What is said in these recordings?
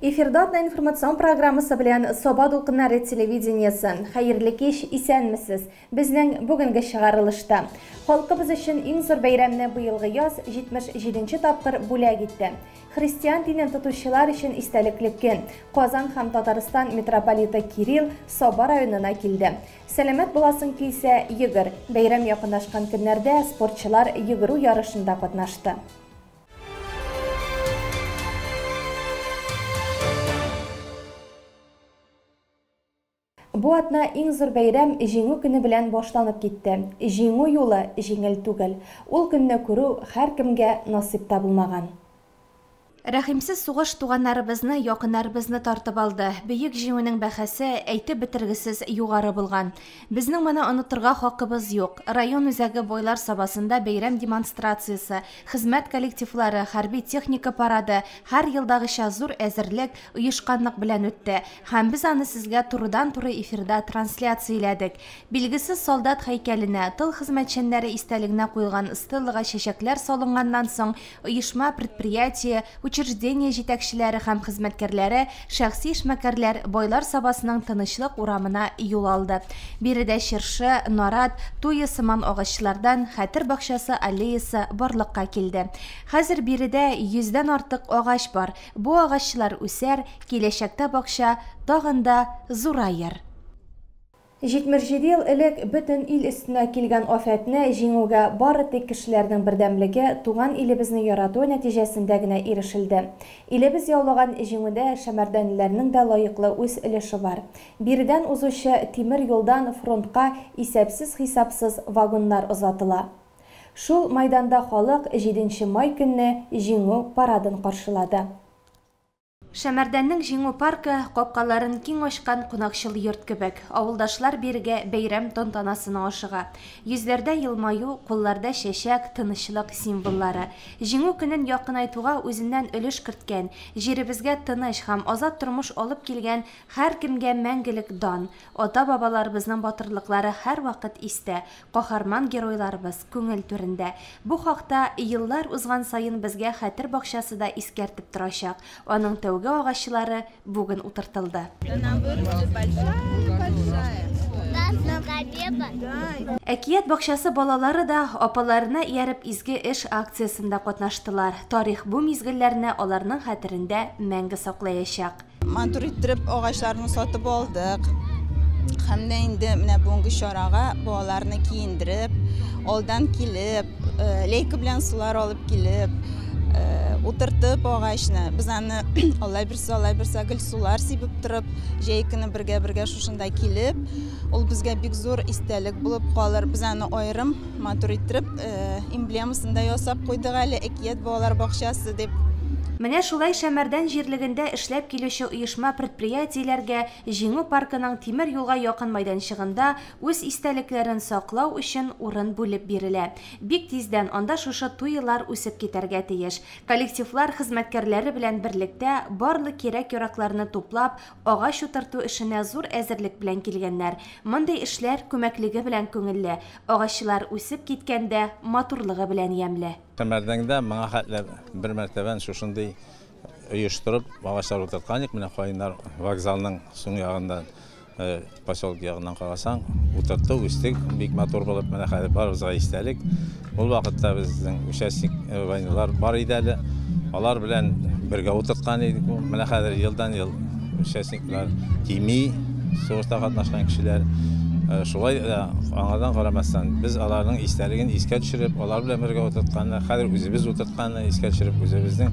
Эфирда атна информацион программасы белән Саба дулкыннары телевидениесе. Хәерле кич, исәнмесез. Безнең бүгенге чыгарылышта халкыбыз өчен иң зур бәйрәмне быелгы яз 77 нче тапкыр бүләк итте. Христиан динен тотучылар өчен истәлекле көн. Казан һәм Татарстан митрополиты Кирилл Саба районына килде. Сәламәт буласың килсә, йөгер. Бәйрәм якынлашкан көннәрдә спортчылар йөгерү ярышында катнашты. Бу атна иң зур бәйрәм Җиңү көне белән башланып китте. Җиңү юлы җиңел түгел. Ул көнне күрү һәркемгә насыйп та булмаган. Рәхимсез сугыш туганнарыбызны, якыннарыбызны тартып алды. Бөек Җиңүнең бәһасе әйтеп бетергесез югары булган. Безнең моны онытырга хакыбыз юк. Район үзәге Байлар Сабасында бәйрәм демонстрациясе, хезмәт коллективлары, хәрби техника парады һәр елдагыча зур әзерлек, оешканлык белән үтте һәм без аны сезгә турыдан-туры эфирда трансляцияләдек. Билгесез солдат һәйкәленә, тыл хезмәтчәннәре истәлегенә куелган стеллага чәчәкләр салынганнан соң, оешма, предприятие, учреждение җитәкчеләре һәм хезмәткәрләре, шәхси эшмәкәрләр Байлар Сабасының Тынычлык урамына юл алды. Биредә чыршы, нарат, туя сыман агачлардан Хәтер бакчасы аллеясы барлыкка килде. Хәзер биредә йөздән артык агач бар. Бу агачлар үсәр, киләчәктә бакча тагын да зураер. 77 ел элек бөтен ил өстенә килгән афәтне җиңүгә бары тик кешеләрнең бердәмлеге, туган илебезне яратуы нәтиҗәсендә генә ирешелде. Илебез яулаган җиңүдә шәмәрдәнлеләрнең дә лаеклы үз өлеше бар. Биредән узучы тимер юлдан фронтка исәпсез-хисапсыз вагоннар озатыла. Шул майданда халык 7 май көнне Җиңү парадын каршылады. Шәмәрдәннең Җиңү паркы капкаларын киң ачкан кунакчыл йорт кебек. Авылдашлар бирегә бәйрәм тантанасына ашыга. Йөзләрдә елмаю, кулларда чәчәк, тынычлык символлары. Җиңү көнен якынайтуга үзеннән өлеш керткән, җиребезгә тыныч һәм азат тормыш алып килгән һәркемгә мәңгелек дан. Ата-бабаларыбызның батырлыклары һәрвакыт истә, каһарман геройларыбыз күңел түрендә. Бу хакта еллар узган саен безгә Хәтер бакчасы да искәртеп торачак. Аның тәүге агачлары бүген утыртылды. Әкият бакчасы балалары да апаларына ияреп изге эш акциясендә катнаштылар. Тарих бу мизгелләрне аларның хәтерендә мәңге саклаячак. Матур иттереп агачларны сатып алдык. Һәм дә инде менә бүгенге чарага балаларны киендереп, алдан килеп, лейка белән сулар алып килеп, утыртып агачны. Без аны алай бирсә, алай бирсә гел сулар сибеп торып, җәй көне бергә-бергә шушында килеп, ул безгә бик зур истәлек булып калыр. Без аны аерым матур иттереп эмблемасын да ясап куйдык әле, Әкият балалар бакчасы дип. Менә шулай Шәмәрдән җирлегендә эшләп килүче оешма-предприятиеләргә Җиңү паркының тимер юлга якын майданчыгында үз истәлекләрен саклау өчен урын бүлеп бирелә. Бик тиздән анда шушы туелар үсеп китәргә тиеш. Коллективлар хезмәткәрләре белән берлектә барлык кирәк-яракларны туплап, агач утырту эшенә зур әзерлек белән килгәннәр. Мондый эшләр күмәклеге белән күңелле, агачлар үсеп киткәндә матурлыгы белән ямьле. Шәмәрдәндә моңа хәтле бер мәртәбән шушындый оештырып агачлар утырткан идек. Менә каеннар вокзалның соң ягында, поселок ягыннан карасаң, утырттык, үстек, бик матур булып, менә хәзер барыбызга истәлек. Ул вакытта безнең участник войналар бар иде әле. Алар белән бергә утырткан идек. Менә хәзер елдан-ел участниклар кими, сугышта катнашкан кешеләр. Шулай да аңардан карамастан, без аларның истәлеген искә төшереп, алар белән бергә утыртканны, хәзер үзебез утыртканны искә төшереп, үзебезнең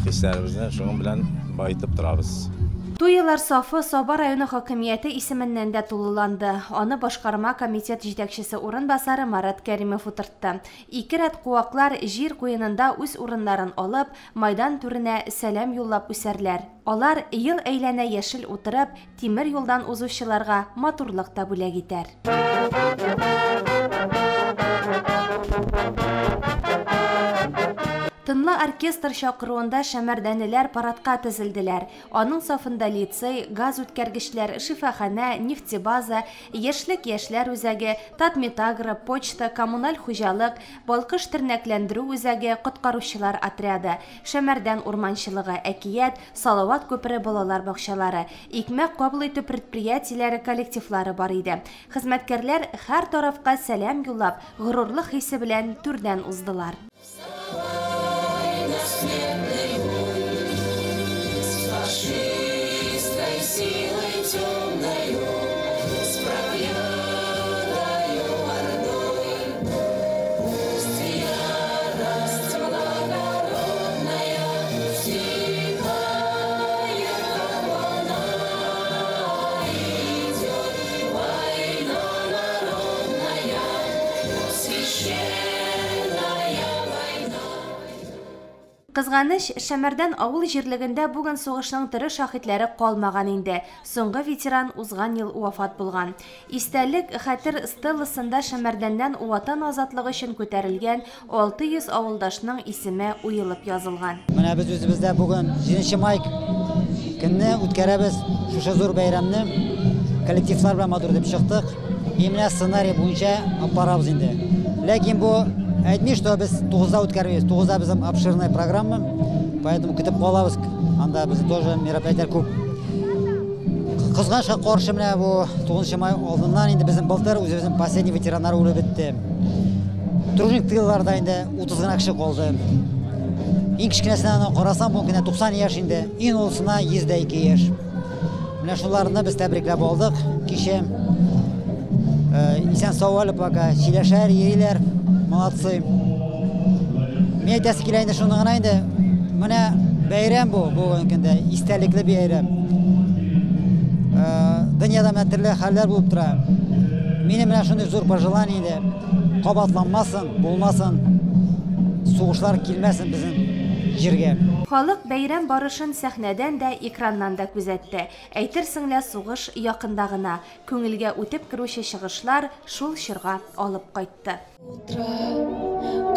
хисләребезне шуның белән баетып торабыз. Туйлар сафы Саба районы хакимияте исеменнән дә тулыланды. Аны башкарма комитет җитәкчесе урынбасары Марат Кәримов утыртты. Ике рәт куаклар җир куенында үз урыннарын алып, майдан түренә сәлам юллап үсәрләр. Алар ел әйләнә яшел утырып, тимер юлдан узучыларга матурлык та бүләк итәр. Тынлы оркестр чакыруында шәмәрдәнлеләр парадка тезелделәр. Аның сафында лицей, газ үткәргечләр, шифаханә, нефтебаза, Яшьлек яшьләр үзәге, Татметагро, почта, коммуналь хуҗалык, Балкыш тернәкләндерү үзәге, коткаручылар отряды, Шәмәрдән урманчылыгы, Әкият, Салават күпере балалар бакчалары, икмәк кабул итү предприятиеләре коллективлары бар иде. Хезмәткәрләр һәр тарафка сәлам юллап, горурлык хисе белән түрдән уздылар. Вставай на смертный бой с фашистской силой темною, с проклятою ордой. Пусть ярость благородная стихает, как волна идет война народная, священная война. Кызганыч, Шәмәрдән авыл җирлегендә бүген сугышның тере шаһитләре калмаган инде. Соңгы ветеран узган ел вафат булган. Истәлек хәтер стелласында Шәмәрдәннән Ватан азатлыгы өчен күтәрелгән 600 авылдашның исеме уелып язылган. Менә без үзебездә бүген 7 май көнне үткәрәбез шушы зур бәйрәмне. Коллективлар белән матур дип чыктык. И менә сценарий буенча алып барабыз инде. Ләкин бу әйтми, что без 9-да үткәрмибез. 9-да безнең обширная программа, поэтому көтеп калабыз. Анда безнең тоже мероприятиеләр күп. Кызганычка каршы, менә бу 9 май алдыннан инде безнең былтыр үзебезнең последний ветераннар үлеп бетте. Труженик тылларда инде 30 гына кеше калды. Иң кечкенәсенә карасам, бу көнне 90 яшь инде, иң олысына 102 яшь. Менә шуларны без тәбрикләп алдык кичә. Исән сау әле пока, сөйләшәр, йөриләр, молодцы. Мин әйтәсе килә инде шуны гына инде. Менә бәйрәм бу, бүгенге көндә истәлекле бәйрәм. Дөньяда менә төрле хәлләр булып тора. Минем менә шундый зур пожелание инде. Кабатланмасын, булмасын, сугышлар килмәсен безнең җиргә. Халык бәйрәм барышын сәхнәдән дә, экраннан да күзәтте. Әйтерсең лә сугыш якында гына. Күңелгә үтеп керүче чыгышлар шул чорга алып кайтты. Утро!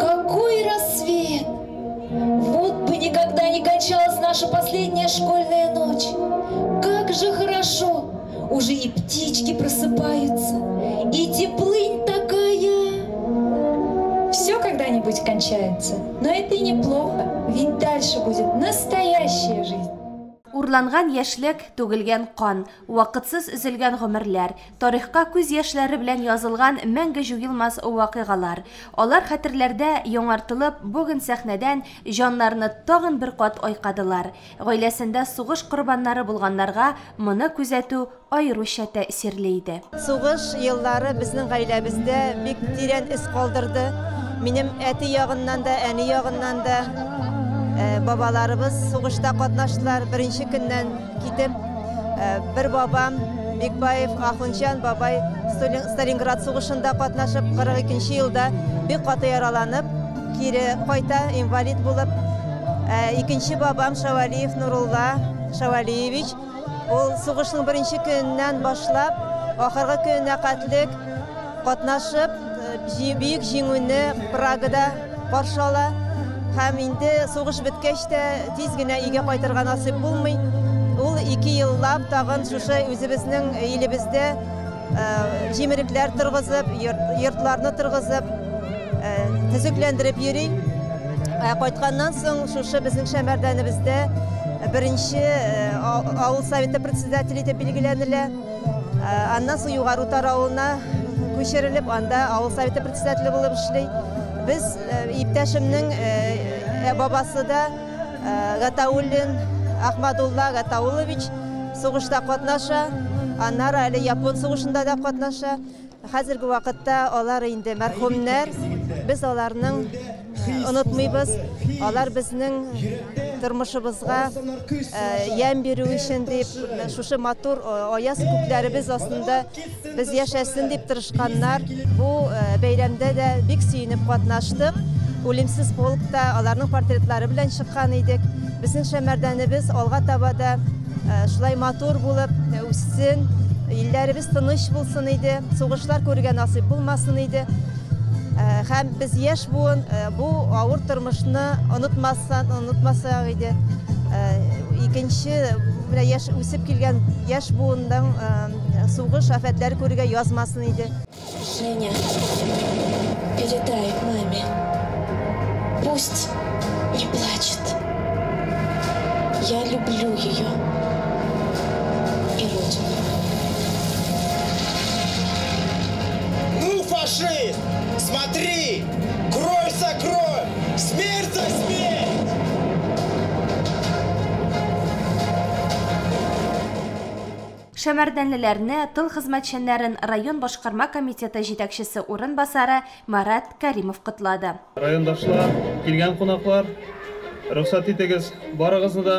Какой рассвет! Вот бы никогда не кончалась наша последняя школьная ночь. Как же хорошо! Уже и птички просыпаются, и теплынь такая. Все когда-нибудь кончается, но это и неплохо, ведь дальше будет настоящая жизнь. Урланган яшьлек, түгелгән кан, вакытсыз өзелгән гомерләр, тарихка күз яшьләре белән язылган мәңге җуелмас вакыйгалар. Алар хәтерләрдә яңартылып, бүген сәхнәдән җаннарны тагын бер кат айкадылар. Гаиләсендә сугыш корбаннары булганнарга моны күзәтү аеруча тәэсирле иде. Сугыш еллары безнең гаиләбездә бик тирән эз калдырды. Минем әти ягыннан да, әни ягыннан да бабаларыбыз сугышта катнаштылар. Беренче көннән китеп, бер бабам Бикбаев Ахунҗан бабай Сталинград сугышында катнашып, 42 елда бик каты яраланып, кире кайта, инвалид булып. Икенче бабам Шавалиев Нурулла Шавалиевич, ул сугышның беренче көненнән башлап, ахыргы көненә кадәр катнашып, бөек җиңүне Прагада каршы ала. Һәм инде сугыш беткәч тә тиз генә өйгә кайтырга насыйп булмый. Ул 2 еллап тагын шушы үзебезнең илебездә җимерекләр торгызып, йортларны торгызып, төзекләндереп йөри. Кайтканнан соң шушы безнең Шәмәрдәнебездә беренче авыл советы председателе итеп билгеләнелә. Аннан соң Югары Утар авылына күчерелеп, анда авыл советы председателе булып эшли. Без иптәшемнең бабасы да Гатауллин Ахмадулла Гатауллович сугышта катнаша, аннары әле Япон сугышында да катнаша. Хәзерге вакытта алар инде мәрхүмнәр, без аларның онытмыйбыз. Алар безнең тормышыбызга ямь бирү өчен дип, шушы матур аяз күкләребез астында без яшәсен дип тырышканнар. Бу бәйрәмдә дә бик сөенеп катнаштык. Үлемсез полкта аларның портретлары белән чыккан идек. Безнең Шәмәрдәнебез алга таба да шулай матур булып үссен, илләребез тыныч булсын иде, сугышлар күрергә насыйп булмасын иде. Һәм без яшь буын бу авыр тормышны онытмасак иде. Икенче, менә яшь үсеп килгән яшь буынның сугыш афәтләре күрергә язмасын иде. Женя, передай маме, пусть не плачет. Я люблю ее и родину. Ну, фашист, смотри, кровь за кровь, смерть за смерть! Шәмәрдәнлеләрне, тыл хезмәтчәннәрен район башкарма комитеты җитәкчесе урынбасары Марат Каримов котлады. Райондашлар, килгән кунаклар, рөхсәт итегез, барыгызны да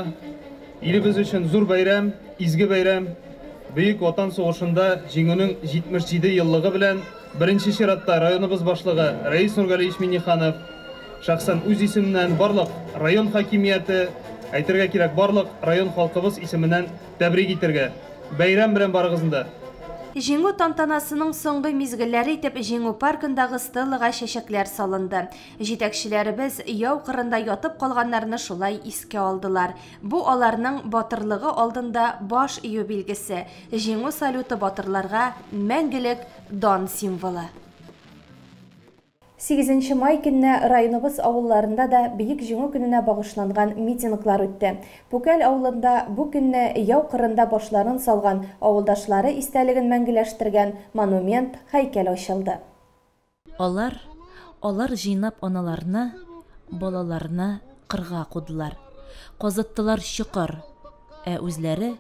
илебез өчен зур бәйрәм, изге бәйрәм, Бөек Ватан сугышында җиңүнең 77 еллыгы белән беренче чиратта районыбыз башлыгы Рәис Нургалиевич Минниханов, шәхсән үз исеменнән барлык район хакимияте, әйтергә кирәк, барлык район халкыбыз исеменнән тәбрик итәргә. Бәйрәм белән барыгызны да. Җиңү тантанасының соңгы мизгелләре итеп Җиңү паркындагы стеллага чәчәкләр салынды. Җитәкчеләребез яу кырында ятып калганнарны шулай искә алдылар. Бу аларның батырлыгы алдында баш ию билгесе. Җиңү салюты батырларга мәңгелек дан символы. 8 май көнне районыбыз авылларында да Бөек Җиңү көненә багышланган митинглар үтте. Пүкәл авылында бу көнне яу кырында башларын салган авылдашлары истәлеген мәңгеләштергән монумент һәйкәл ачылды. Алар җыйнап аналарны, балаларны кырга кудылар. Казыттылар чокыр, ә үзләре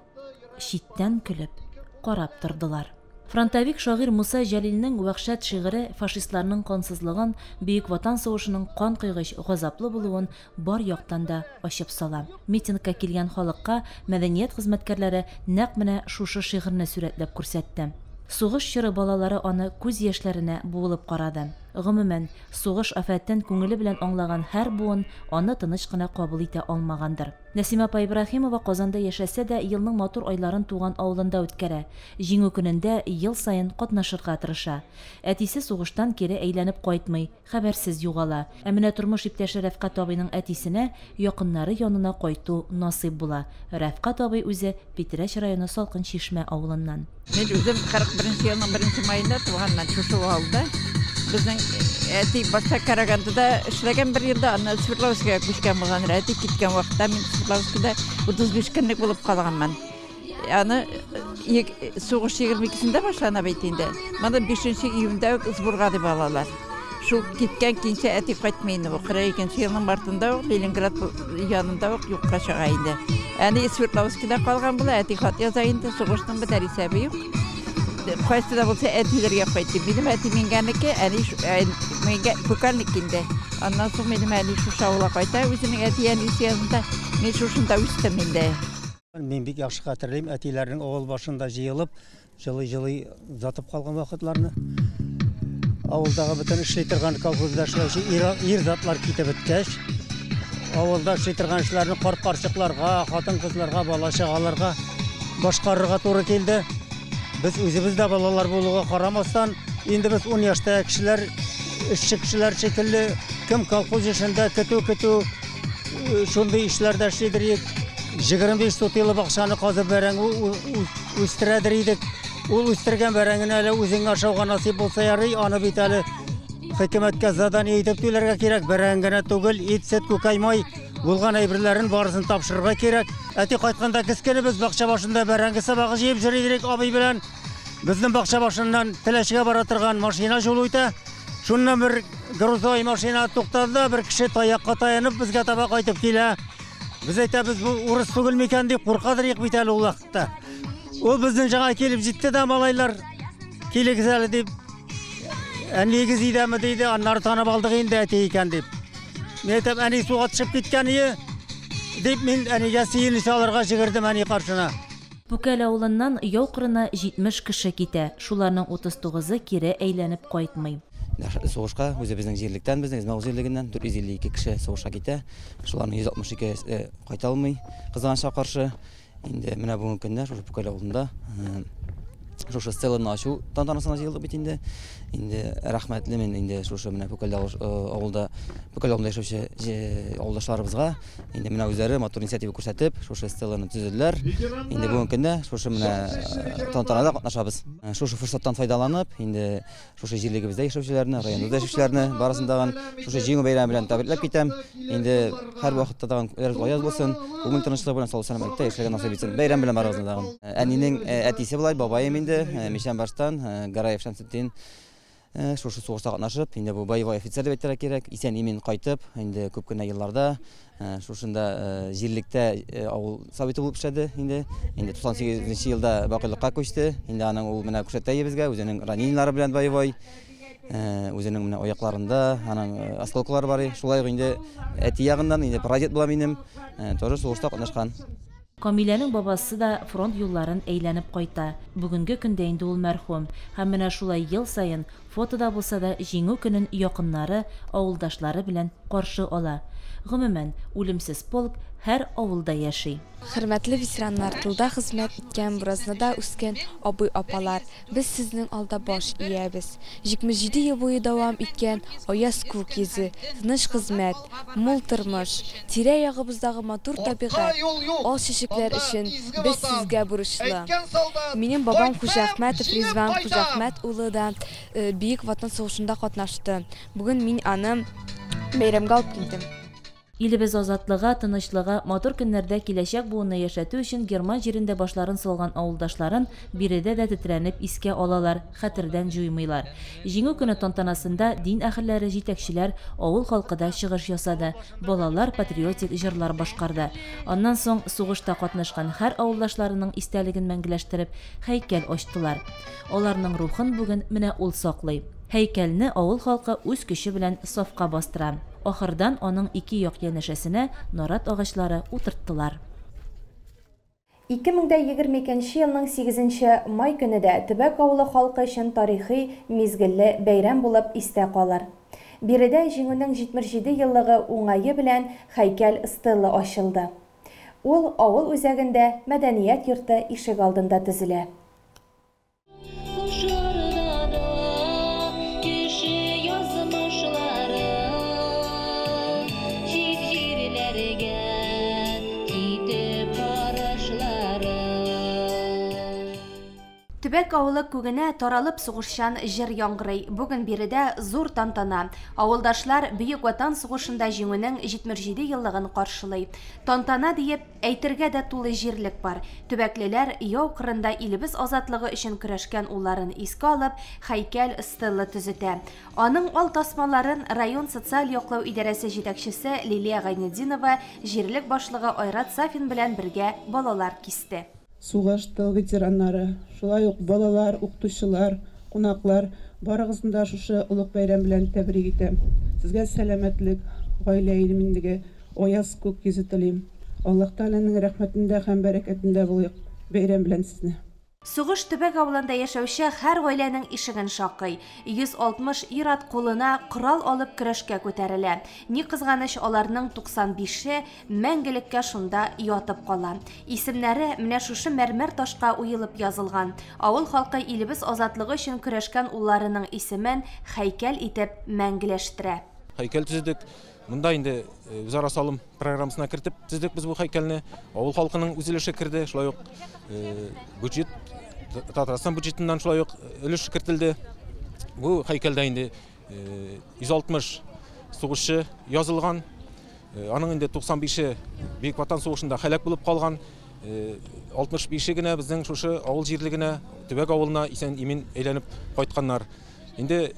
читтән көлеп карап тордылар. Фронтовик шагыйрь Муса Җәлилнең вәхшәт шигыре фашистларның кансызлыгын, Бөек Ватан сугышының кан койгыч газаплы булуын бар яктан да ачып сала. Митингка килгән халыкка мәдәният хезмәткәрләре нәкъ менә шушы шигырьне сурәтләп күрсәтте. Сугыш чоры балалары аны күз яшьләренә буылып карады. Гомумән, сугыш афәтен күңеле белән аңлаган һәр буын аны тыныч кына кабул итә алмагандыр. Нәсимә апа Ибраһимова Казанда яшәсә дә, елның матур айларын туган авылында үткәрә. Җиңү көнендә ел саен катнашырга тырыша. Әтисе сугыштан кире әйләнеп кайтмый, хәбәрсез югала. Ә менә тормыш иптәше Рәфкать абыйның әтисенә якыннары янына кайту насыйп була. Рәфкать абый үзе Питрәч районы Салкын Чишмә авылыннан. Мин үзем 41 елның 1 маенда туганмын, шушы авылда. Безнең әти башта Карагандада эшләгән бер елда, аннан Свердловскига күчкән булган. Әти киткән вакытта мин Свердловскида 35 көнлек булып калганмын. Аны сугыш 22-сендә башлана бит инде. Моны 5 июньдә үк сборга дип алалар. Шул киткән көнчә әти кайтмый инде. Бу 42 елның мартында ук Ленинград янында ук юкка чыга инде. Әни Свердловскида калган була, әти хат яза инде, сугышның бетәр исәбе юк. Кайсы да булса әтиләргә кайтты. Минем әти Мингәнеке, әни Мингә Пүкәлнеке инде. Аннан соң минем әни шушы авылга кайта, үзенең әти-әнисе янында. Мин шушында үстем инде. Мин бик яхшы хәтерлим, әтиләрнең авыл башында җыелып, җылый-җылый затып калган вакытларны. Авылдагы бөтен эшли торган колхозда эшләүче ир затлар китеп беткәч, авылда эшли торган эшләрне карт-карчыкларга, хатын-кызларга, бала-чагаларга башкарырга туры килде. Без үзебез дә балалар булуга карамастан, инде без 10 яшьтәге кешеләр, эшче кешеләр шикелле, кем колхоз эшендә көтү-көтү шундый эшләрдә эшлидер идек. 25 сотыйлы бакчаны казып бәрәңге үстерәдер идек. Ул үстергән бәрәңгене әле үзеңә ашауга насыйп булса ярый, аны бит әле хөкүмәткә задание итеп түләргә кирәк. Бәрәңге генә түгел, ит, сөт, күкәй, май булган әйберләрен барысын тапшырырга кирәк. Әти кайтканда кескене без бакча башында бәрәңге сабагы җыеп йөри идек абый белән. Безнең бакча башыннан Теләчегә бара торган машина юлы үтә. Шуннан бер грузовой машина туктады да, бер кеше таякка таянып безгә таба кайтып килә. Без әйтәбез, бу урыс түгел микән дип куркадыр идек бит әле ул вакытта. Ул безнең жаңа килеп җитте дә, малайлар, килегез әле дип, әнигез өйдәме диде, аннары танып алдык инде әти икән дип. Мин әйтәм, әни суга төшеп киткән ие дип, мин әнигә сөенеч алырга җигердем әни каршына. Пүкәл авылыннан яу кырына 70 кеше китә, шуларның 39-ы кире әйләнеп кайтмый. Дәһшәтле сугышка үзебезнең җирлектән, безнең Измәгул җирлегеннән 452 кеше сугышка китә. Шуларның 162-се кайта алмый, кызганычка каршы. Инде менә бүгенге көндә шушы Пүкәл авылында Шушы стеланы ачу тантанасына җыелдык бит инде. Инде рәхмәтле мин инде шушы менә Пүкәлдә авылда, Пүкәл авылында яшәүче авылдашларыбызга. Инде менә үзләре матур инициатива күрсәтеп, шушы стеланы төзеделәр. Инде бүгенге көндә шушы менә тантанада катнашабыз. Шушы форсаттан файдаланып, инде шушы җирлегебездә яшәүчеләрне, районыбызда яшәүчеләрне барысын тагын шушы Җиңү бәйрәме белән тәбрикләп китәм. Инде һәр вакытта тагын күңелләрегез аяз булсын, күңел тынычлыгы белән сау-сәламәтлектә яшәргә насыйп итсен. Бәйрәм белән барыгызны тагын. Әнинең әтисе болай, бабаем инде, Мишәнбаштан, Гараев Шәмсетдин шушы сугышта катнашып, инде бу боевой офицер дип әйтергә кирәк, исән-имин кайтып, инде күп кенә елларда шушында җирлектә авыл советы булып эшләде инде. Инде 98 нче елда бакыйлыкка күчте. Инде аның ул менә күрсәтә безгә үзенең ранениелары белән боевой, үзенең менә аякларында аның осколкалары бар. Шулай ук инде әти ягыннан инде прадед була минем, тоже сугышта катнашкан. Камиләнең бабасы да фронт юлларын әйләнеп кайта. Бүгенге көндә инде ул мәрхүм. Һәм менә шулай ел саен фотода булса да Җиңү көнен якыннары, авылдашлары белән каршы ала. Гомумән, үлемсез полк һәр авылда яши. Хөрмәтле ветераннар, тылда хезмәт иткән, буразнада үскән абый-апалар, без сезнең алда баш иябез. 77 ел буе дәвам иткән аяз күк йөзе, тыныч хезмәт, мул тормыш, тирә-ягыбыздагы матур табигать, ал чәчәкләр өчен без сезгә бурычлы. Минем бабам Хуҗаәхмәтов Ризван Хуҗаәхмәт улы да Бөек Ватан сугышында катнашты. Бүген мин аны бәйрәмгә алып килдем. Илебез азатлыга, тынычлыга, матур көннәрдә киләчәк буынны яшәтү өчен герман җирендә башларын салган авылдашларын биредә дә тетрәнеп искә алалар, хәтердән җуймыйлар. Җиңү көне тантанасында дин әһелләре, җитәкчеләр, авыл халкы да чыгыш ясады, балалар патриотик җырлар башкарды. Аннан соң сугышта катнашкан һәр авылдашларының истәлеген мәңгеләштереп, һәйкәл ачтылар. Аларның рухын бүген менә ул саклый. Һәйкәлне авыл халкы үз көче белән сафка бастыра. Ахырдан аның ике як янәшәсенә нарат агачлары утырттылар. 2022 елның 8 май көне дә Төбәк авылы халкы өчен тарихи мизгелле бәйрәм булып истә калыр. Биредә Җиңүнең 77 еллыгы уңае белән һәйкәл стелы ачылды. Ул авыл үзәгендә мәдәният йорты ишек алдында төзелә. Төбәк авылы күгенә таралып сугышчан җыр яңгырый. Бүген биредә зур тантана. Авылдашлар Бөек Ватан сугышында җиңүнең 77 еллыгын каршылый. Тантана диеп әйтергә дә тулы җирлек бар. Төбәклеләр яу кырында илебез азатлыгы өчен көрәшкән улларын искә алып, һәйкәл стелы төзетә. Аның ал тасмаларын район социаль яклау идарәсе җитәкчесе Лилия Гайнетдинова, җирлек башлыгы Айрат Сафин белән бергә балалар кисте. Сугыш тыл ветераннары, шулай ук балалар, укытучылар, кунаклар, барыгызны да шушы олуг бәйрәм белән тәбрик итәм. Сезгә сәламәтлек, гаилә иминлеге, аяз күк йөзе телим. Аллаһ Тәгаләнең рәхмәтендә һәм бәрәкәтендә булыйк. Бәйрәм белән сезне. Сугыш Төбәк авылында яшәүче һәр гаиләнең ишеген шакый. 160 ир-ат кулына корал алып көрәшкә күтәрелә. Ни кызганыч, аларның 95-е мәңгелеккә шунда ятып кала. Исемнәре менә шушы мәрмәр ташка уелып язылган. Авыл халкы илебез азатлыгы өчен көрәшкән улларының исемен һәйкәл итеп мәңгеләштерә. Һәйкәл төзедек. Монда инде үзара салым программасына кертеп төзедек без бу һәйкәлне. Авыл халкының үз өлеше керде, шулай ук бюджет, Татарстан бюджетыннан шулай ук өлеш кертелде. Бу һәйкәлдә инде 160 сугышчы язылган. Аның инде 95-е Бөек Ватан сугышында һәлак булып калган. 65-е генә безнең шушы авыл җирлегенә, Төбәк авылына исән-имин әйләнеп кайтканнар. Инде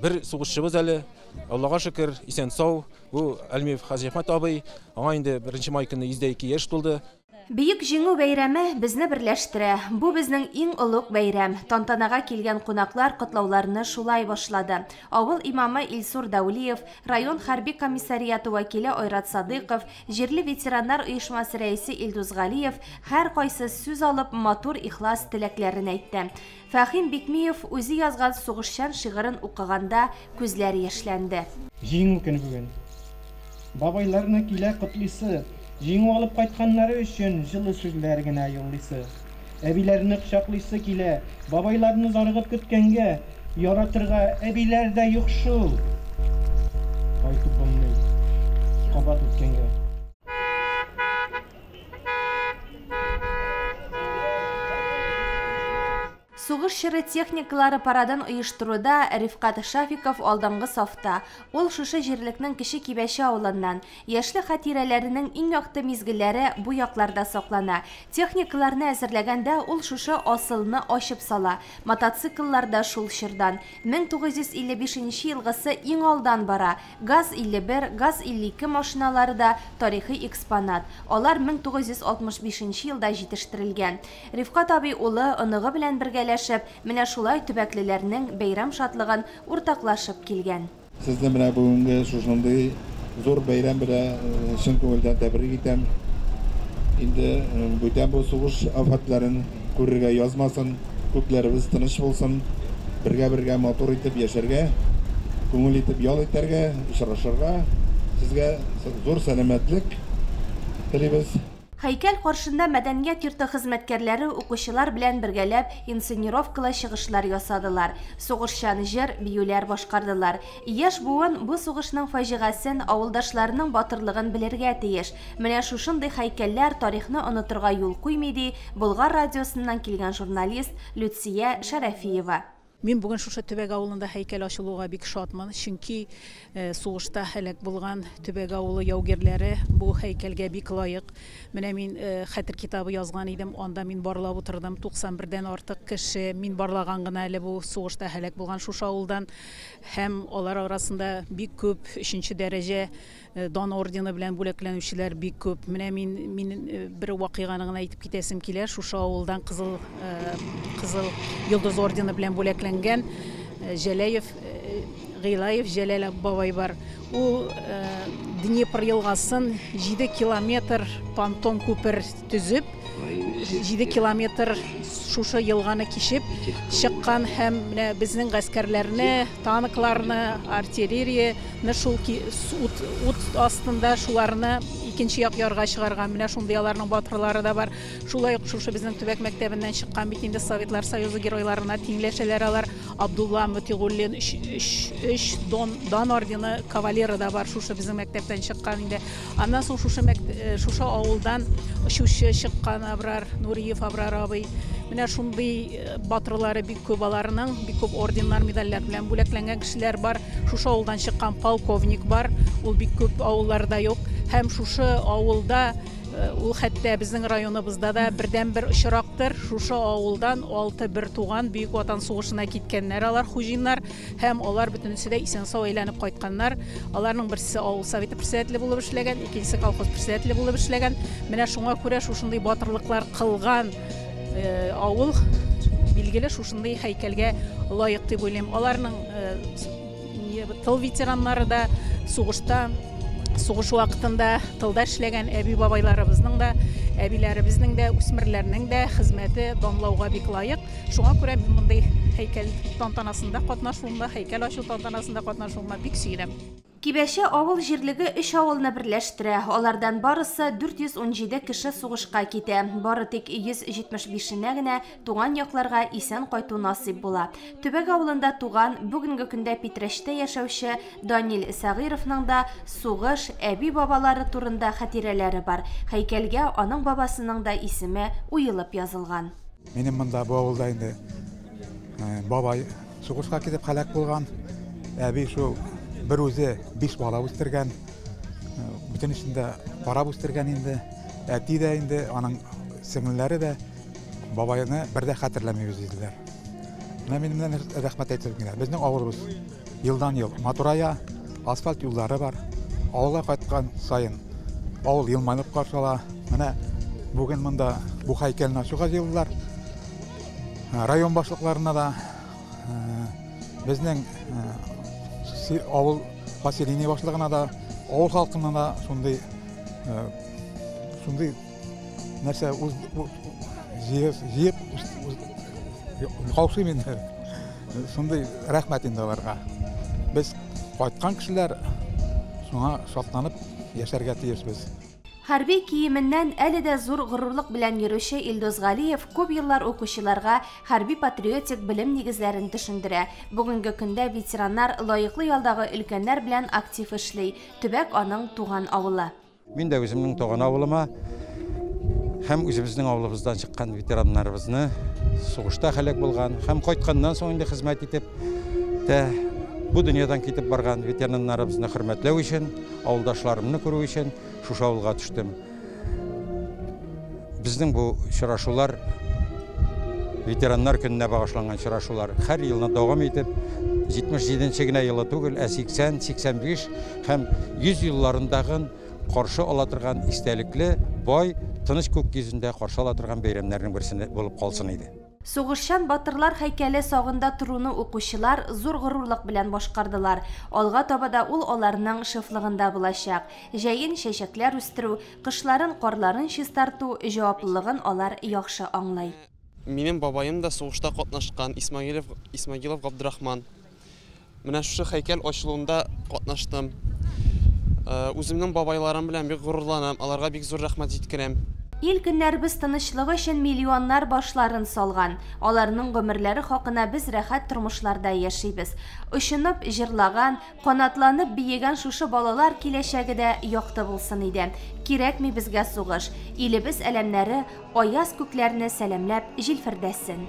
бер сугышчыбыз әле, Аллага шөкер, исән-сау. Бу Әлмиев Хаҗиәхмәт абый, аңа инде 1 май көнне 102 яшь тулды. Бөек Җиңү бәйрәме безне берләштерә. Бу безнең иң олуг бәйрәм. Тантанага килгән кунаклар котлауларны шулай башлады. Авыл имамы Илсур Дәүлиев, район хәрби комиссариаты вәкиле Айрат Садыйков, җирле ветераннар оешмасы рәисе Илдус Галиев һәр кайсы сүз алып матур ихлас теләкләрен әйтте. Фәһим Бикмиев үзе язган сугышчан шигырен укыганда күзләре яшьләнде. Җиңү көне бүген. Бабайларны килә котлыйсы, җиңү алып кайтканнары өчен җылы сүзләр генә юллыйсы. Әбиләрне кочаклыйсы килә, бабайларны зарыгып көткәнгә, яратырга әбиләр дә юк шул. Кайтып булмый, кабат үткәнгә. Сугыш чоры техникалары парадын оештыруда Рифкать Шафиков алдынгы сафта. Ул шушы җирлекнең Кече Кибәче авылыннан. Яшьлек хатирәләренең иң якты мизгелләре бу якларда саклана. Техникаларны әзерләгәндә ул шушы асылны ачып сала. Мотоцикллар да шул чордан. 1955 нче елгысы иң алдан бара. ГАЗ-51, ГАЗ-52 машиналары да тарихи экспонат. Алар 1965 нче елда җитештерелгән. Рифкать абый улы, оныгы белән бергәләшеп, менә шулай төбәклеләрнең бәйрәм шатлыгын уртаклашып килгән. Сезне менә бүгенге шушындый зур бәйрәм белән чын күңелдән тәбрик итәм. Инде бүтән бу сугыш афәтләрен күрергә язмасын, күкләребез тыныч булсын, бергә-бергә матур итеп яшәргә, күңел итеп ял итәргә, очрашырга сезгә зур сәламәтлек телибез. Һәйкәл каршында мәдәният йорты хезмәткәрләре укучылар белән бергәләп инсценировкалы чыгышлар ясадылар, сугышчан җыр, биюләр башкардылар. Яшь буын бу сугышның фаҗигасен, авылдашларының батырлыгын белергә тиеш. Менә шушындый һәйкәлләр тарихны онытырга юл куймый, ди Болгар радиосыннан килгән журналист Люция Шәрәфиева. Мин бүген шушы Төбәк авылында һәйкәл ачылуга бик шатмын, чөнки сугышта һәлак булган Төбәк авылы яугирләре бу һәйкәлгә бик лаек. Менә мин хәтер китабы язган идем, анда мин барлап утырдым, 91 дән артык кеше мин барлаган гына әле бу сугышта һәлак булган шушы авылдан. Һәм алар арасында бик күп өченче дәрәҗә Дан ордены белән бүләкләнүчеләр бик күп. Менә мин мин бер вакыйганы гына әйтеп китәсем килә. Шушы авылдан Кызыл Кызыл Йолдыз ордены белән бүләкләнгән Җәләев Гыйлаев Җәләл бабай бар. Ул Днепр елгасын 7 километр понтон күпер төзеп, 7 километр шушы елганы кичеп чыккан һәм менә безнең гаскәрләрне, танкларны, артиллерияне шул ут, ут астында шуларны икенче як ярга чыгарган. Менә шундый аларның батырлары да бар. Шулай ук шушы безнең төбәк мәктәбеннән чыккан бит инде Советлар Союзы геройларына тиңләшәләр алар. Абдулла Мотигуллин өч дон, дан ордены кавалеры да бар шушы безнең мәктәптән чыккан инде. Аннан соң шушы шушы авылдан очучы чыккан Абрар Нуриев Абрар абый. Менә шундый батырлары бик күп аларның, бик күп орденнар, медальләр белән бүләкләнгән кешеләр бар. Шушы авылдан чыккан полковник бар, ул бик күп авылларда юк. Һәм шушы авылда ул хәтта безнең районыбызда да бердәнбер очрактыр. Шушы авылдан алты бертуган Бөек Ватан сугышына киткәннәр алар, Хуҗиннар. Һәм алар бөтенесе дә исән-сау әйләнеп кайтканнар. Аларның берсе авыл советы председателе булып эшләгән, икенчесе колхоз председателе булып эшләгән. Менә шуңа күрә шушындый батырлыклар кылган авыл, билгеле, шушындый һәйкәлгә лаек дип уйлыйм. Аларның тыл ветераннары да, сугышта, сугыш вакытында тылда эшләгән әби-бабайларыбызның да, әбиләребезнең дә, үсмерләрнең дә хезмәте данлауга бик лаек. Шуңа күрә мин мондый һәйкәл тантанасында катнашуыма, һәйкәл ачу тантанасында катнашуыма бик сөенәм. Кибәче авыл җирлеге өч авылны берләштерә. Алардан барысы 417 кеше сугышка китә. Бары тик 175-енә генә туган якларга исән кайту насыйп була. Төбәк авылында туган, бүгенге көндә Питрәчтә яшәүче Данил Сәгыйровның да сугыш, әби-бабалары турында хатирәләре бар. Һәйкәлгә аның бабасының да исеме уелып язылган. Минем монда бу авылда инде бабай сугышка китеп һәлак булган. Әби шул бер үзе биш бала үстергән. Бөтенесен дә карап үстергән инде. Әти дә инде, аның сеңелләре дә бабайны бер дә хәтерләмибез диделәр. Менә минем менә рәхмәт әйтәсем килә. Безнең авылыбыз елдан-ел матурая, асфальт юллары бар. Авылга кайткан саен авыл елмаеп каршы ала. Менә бүген монда бу һәйкәлне ачуга җыелдылар. Район башлыкларына да, безнең авыл поселение башлыгына да, авыл халкына да шундый шундый нәрсә җыеп каушыйм инде. Шундый рәхмәт инде аларга. Без кайткан кешеләр шуңа шатланып яшәргә тиешбез. Хәрби киеменнән әле дә зур горурлык белән йөрүче Илдус Галиев күп еллар укучыларга хәрби-патриотик белем нигезләрен төшендерә. Бүгенге көндә ветераннар лаеклы ялдагы өлкәннәр белән актив эшли. Төбәк аның туган авылы. Мин дә үземнең туган авылыма һәм үзебезнең авылыбыздан чыккан ветераннарыбызны сугышта һәлак булган һәм кайтканнан соң инде хезмәт итеп тә бу дөньядан китеп барган ветераннарыбызны хөрмәтләү өчен, авылдашларымны күрү өчен шушы авылга төштем. Безнең бу очрашулар ветераннар көненә багышланган очрашулар һәр елны дәвам итеп, 77 генә елы түгел, ә 80, 85 һәм 100 елларындагы каршы ала торган истәлекле, бай, тыныч күк йөзендә каршы ала торган бәйрәмнәрнең берсе булып калсын иде. Сугышчан батырлар һәйкәле сагында торуны укучылар зур горурлык белән башкардылар. Алга таба да ул аларның шефлыгында булачак. Җәен чәчәкләр үстерү, кышларын карларын чистарту җаваплылыгын алар яхшы аңлый. Минем бабаем да сугышта катнашкан, Исмагилов, Исмагилов Габдрахман. Менә шушы һәйкәл ачылуында катнаштым. Үземнең бабайларым белән бик горурланам, аларга бик зур рәхмәт җиткерәм. Ил-көннәребез тынычлыгы өчен миллионнар башларын салган. Аларның гомерләре хакына без рәхәт тормышларда яшибез. Очынып җырлаган, канатланып биегән шушы балалар киләчәге дә якты булсын иде. Кирәкми безгә сугыш. Илебез әләмнәре аяз күкләрне сәламләп җилфердәсен.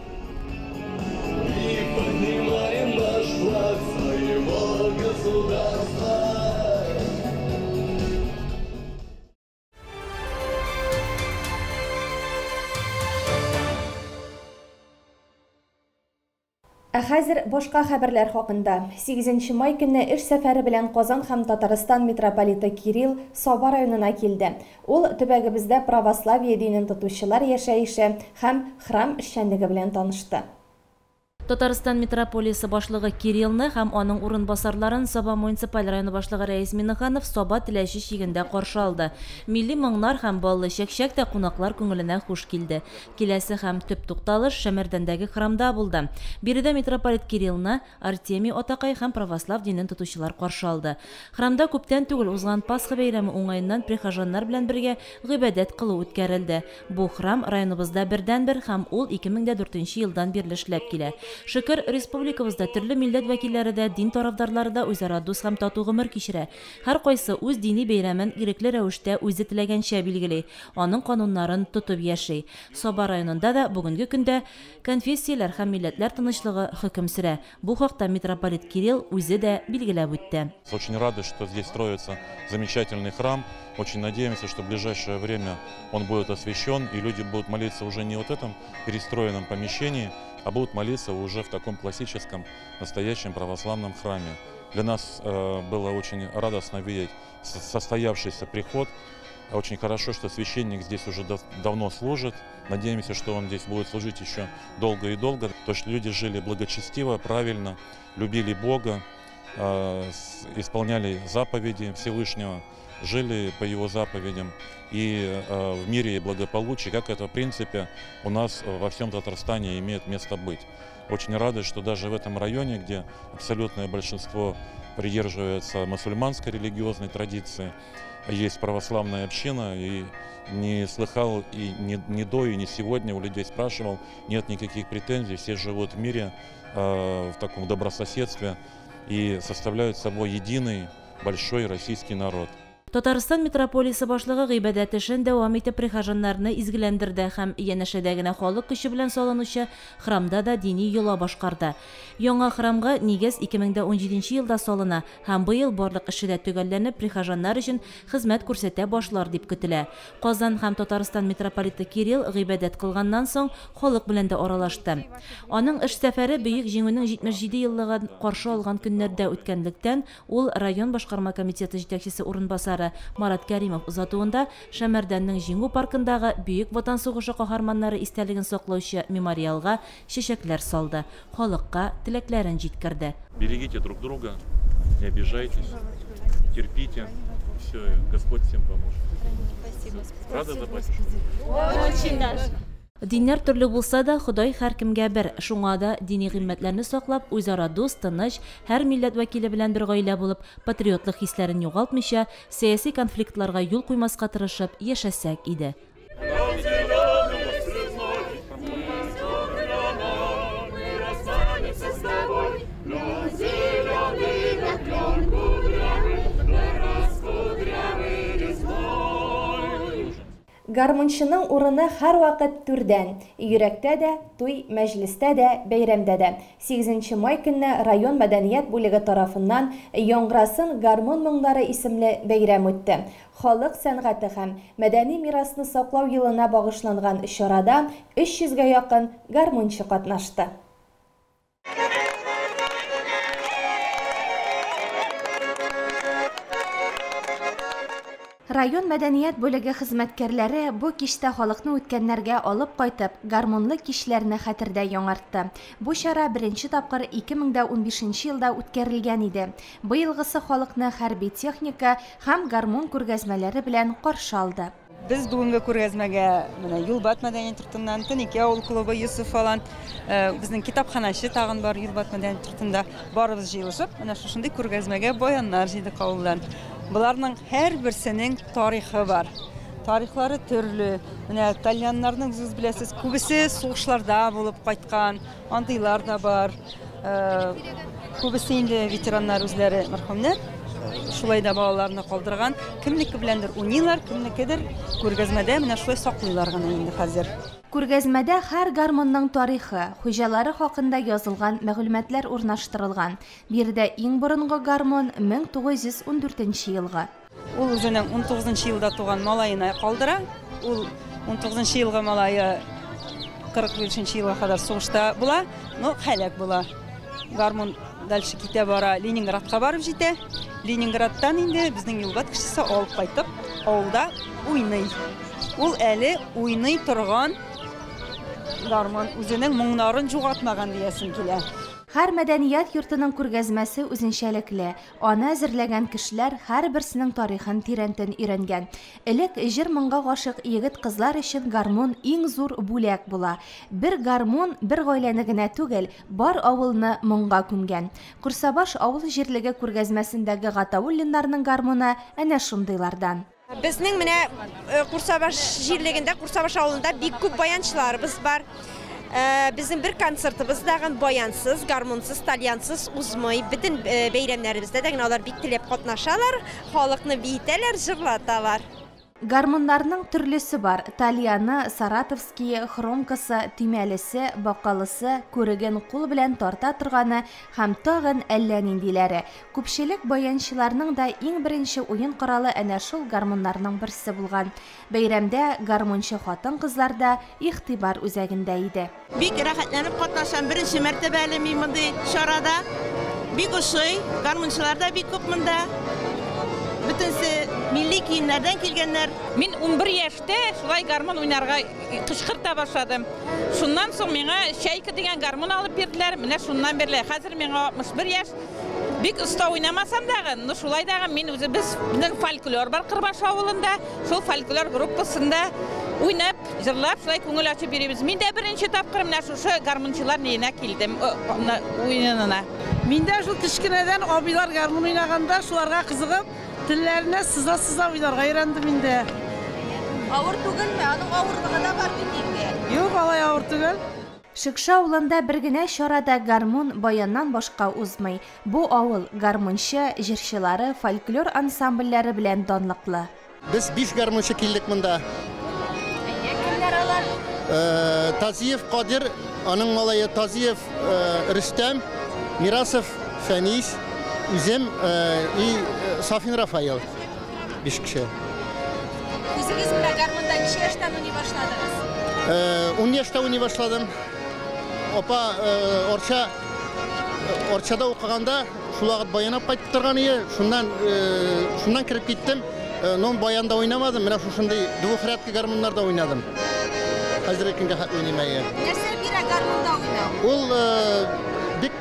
И поднимаем наш флаг своего государства. Ә хәзер башка хәбәрләр хакында. 8 май көнне эш сәфәре белән Казан һәм Татарстан митрополиты Кирилл Саба районына килде. Ул төбәгебездә православие динен тотучылар яшәеше һәм храм эшчәнлеге белән танышты. Татарстан митрополиясе башлыгы Кириллны һәм аның урынбасарларын Саба муниципаль районы башлыгы Рәис Миннеханов Саба Теләче чигендә каршы алды. Милли моңнар һәм баллы чәкчәк тә кунаклар күңеленә хуш килде. Киләсе һәм төп тукталыш Шәмәрдәндәге храмда булды. Биредә митрополит Кириллны Артемий атакай һәм православ динен тотучылар каршы алды. Храмда күптән түгел узган Пасха бәйрәме уңаеннан прихожаннар белән бергә гыйбадәт кылу үткәрелде. Бу храм районыбызда бердәнбер һәм ул 2004 елдан бирле эшләп килә. Шөкер, республикабызда төрле милләт вәкилләре дә, дин тарафдарлары да үзара дус һәм тату гомер кичерә. Һәр кайсы үз дини бәйрәмен ирекле рәвештә үзе теләгәнчә билгели, аның кануннарын тотып яши. Саба районында да бүгенге көндә конфессияләр һәм милләтләр тынычлыгы хөкем сөрә. Бу хакта митрополит Кирилл үзе дә билгеләп үтте. Очень рады, что здесь строится замечательный храм. Очень надеемся, что в ближайшее время он будет освящен, и люди будут молиться уже не вот этом перестроенном помещении, а будут молиться уже в таком классическом, настоящем православном храме. Для нас было очень радостно видеть состоявшийся приход. Очень хорошо, что священник здесь уже давно служит. Надеемся, что он здесь будет служить еще долго и долго. То, что люди жили благочестиво, правильно, любили Бога, исполняли заповеди Всевышнего, жили по его заповедям и в мире и благополучии, как это в принципе у нас во всем Татарстане имеет место быть. Очень рады, что даже в этом районе, где абсолютное большинство придерживается мусульманской религиозной традиции, есть православная община, и не слыхал и ни до, и ни сегодня у людей спрашивал, нет никаких претензий, все живут в мире, в таком добрососедстве и составляют собой единый большой российский народ. Татарстан митрополиясе башлыгы гыйбадәт эшен дәвам итеп прихожаннарны изгеләндерде һәм янәшәдә генә халык көче белән салынучы храмда да дини йола башкарды. Яңа храмга нигез 2017 елда салына һәм быел барлык эше дә төгәлләнеп прихожаннар өчен хезмәт күрсәтә башлар дип көтелә. Казан һәм Татарстан митрополиты Кирилл гыйбадәт кылганнан соң халык белән дә аралашты. Аның эш сәфәре Бөек Җиңүнең 77 еллыгын каршы алган көннәрдә үткәнлектән, ул район башкарма комитеты җитәкчесе урынбасары Марат Кәримов озатуында Шәмәрдәннең Җиңү паркындагы Бөек Ватан сугышы каһарманнары истәлеген саклаучы мемориалга чәчәкләр салды, халыкка теләкләрен җиткерде. Берегите друг друга, не обижайтесь, терпите, все, Господь всем поможет. Спасибо. Рада за батюшку? Очень даже. Диннәр төрле булса да, Ходай һәркемгә бер. Шуңа да дини кыйммәтләрне саклап, үзара дус, тыныч, һәр милләт вәкиле белән бер гаилә булып, патриотлык хисләрен югалтмыйча, сәяси конфликтларга юл куймаска тырышып яшәсәк иде. Гармунчының урыны һәрвакыт түрдән. Йөрәктә дә, туй мәҗлестә дә, бәйрәмдә дә. 8 май көнне район мәдәният бүлеге тарафыннан Яңгырасын гармун моңнары исемле бәйрәм үтте. Халык сәнгате һәм мәдәни мирасны саклау елына багышланган чарада 300гә якын гармунчы катнашты. Район мәдәният бүлеге хезмәткәрләре бу кичтә халыкны үткәннәргә алып кайтып, гармунлы кичләрне хәтердә яңартты. Бу чара беренче тапкыр 2015 елда үткәрелгән иде. Быелгысы халыкны хәрби техника һәм гармун күргәзмәләре белән каршы алды. Без бүгенге күргәзмәгә менә Юлбат мәдәният йортыннан, Төники авыл клубы, Йосыф алан, безнең китапханәче тагын бар Юлбат мәдәният йортында. Барыбыз җыелышып, менә шушындый күргәзмәгә баяннар җыйдык авылдан. Боларның һәрберсенең тарихы бар. Тарихлары төрле. Менә тальяннарның, үзегез беләсез, күбесе сугышларда булып кайткан, андыйлар да бар. Күбесе инде ветераннар үзләре мәрхүмнәр. Шулай да балаларны калдырган. Кемнеке беләндер уйныйлар, кемнекедер күргәзмәдә менә шулай саклыйлар гына инде хәзер. Күргәзмәдә һәр гармунның тарихы, хуҗалары хакында язылган мәгълүматлар урнаштырылган. Биредә иң борынгы гармун 1914 елгы. Ул үзенең 19 елда туган малаена калдыра. Ул 19 елгы малае 45 елга кадәр сугышта була, но һәлак була. Гармун дальше китә бара, Ленинградка барып җитә. Ленинградтан инде безнең Юлбат кешесе алып кайтып, авылда уйный. Ул әле уйный торган гармун, үзенең моңнарын югалтмаган диясем килә. Һәр мәдәният йортының күргәзмәсе үзенчәлекле. Аны әзерләгән кешеләр һәрберсенең тарихын тирәнтен өйрәнгән. Элек җыр моңга гашык егет-кызлар өчен гармун иң зур бүләк була. Бер гармун бер гаиләне генә түгел, бар авылны моңга күмгән. Курсабаш авыл җирлеге күргәзмәсендәге Гатауллиннарның гармуны әнә шундыйлардан. Безнең менә Курсабаш җирлегендә, Курсабаш авылында бик күп баянчыларыбыз бар. Безнең бер концертыбыз дагын баянсыз, гармунсыз, тальянсыз узмый. Бөтен бәйрәмнәребездә дә генә алар бик теләп катнашалар, халыкны биетәләр, җырлаталар. Гармуннарның төрлесе бар. Тальяны, саратовские, хромкасы, төймәлесе, бакалысы, күреген кул белән тарта торганы һәм тагын әллә ниндиләре. Күпчелек баянчыларның да иң беренче уен коралы әнә шул гармуннарның берсе булган. Бәйрәмдә гармунчы хатын-кызлар да игътибар үзәгендә иде. Бик рәхәтләнеп катнашам. Беренче мәртәбә әле мин мондый чарада. Бик ошый, гармунчылар да бик күп монда. Бөтенсе милли киемнәрдән килгәннәр. Мин 11 яшьтә шулай гармун уйнарга кычкырта башладым. Шуннан соң миңа Чайка дигән гармун алып бирделәр. Менә шуннан бирле хәзер миңа 61 яшь. Бик оста уйнамасам дагы, но шулай дагы мин үзебез безнең фольклор бар Кырбаш авылында, шул фольклор группасында уйнап, җырлап, шулай күңел ачып йөрибез. Мин дә беренче тапкыр менә шушы гармунчылар ниенә килдем, уенына. Мин дә шул кечкенәдән абыйлар гармун уйнаганда шуларга кызыгып, телләренә сыза-сыза уйнарга өйрәндем инде. Авыр түгелме? Аның авырлыгы да бар бит инде. Юк, алай авыр түгел. Шекше авылында бер генә чарада гармун баяннан башка узмый. Бу авыл гармунчы, җырчылары, фольклор ансамбльләре белән данлыклы. Без 5 гармунчы килдек монда. Кемнәр алар? Тазиев Кадир, аның малае Тазиев Рөстәм, Мирасов Фәнис, үзем и Сафин Рафаэл. 5 кеше. Үзегез менә гармунда ничә яшьтән уйный башладыгыз? 10 яшьтә уйный башладым. Апа Арчада укыганда шул вакыт баянап кайтып торган иде. Шуннан кереп киттем. Но баянда уйнамадым. Менә шушындый двухрядка гармуннарда уйнадым. Хәзерге көнгә хәтле уйныйм әле. Нәрсә бирә гармунда уйнау? Ул бик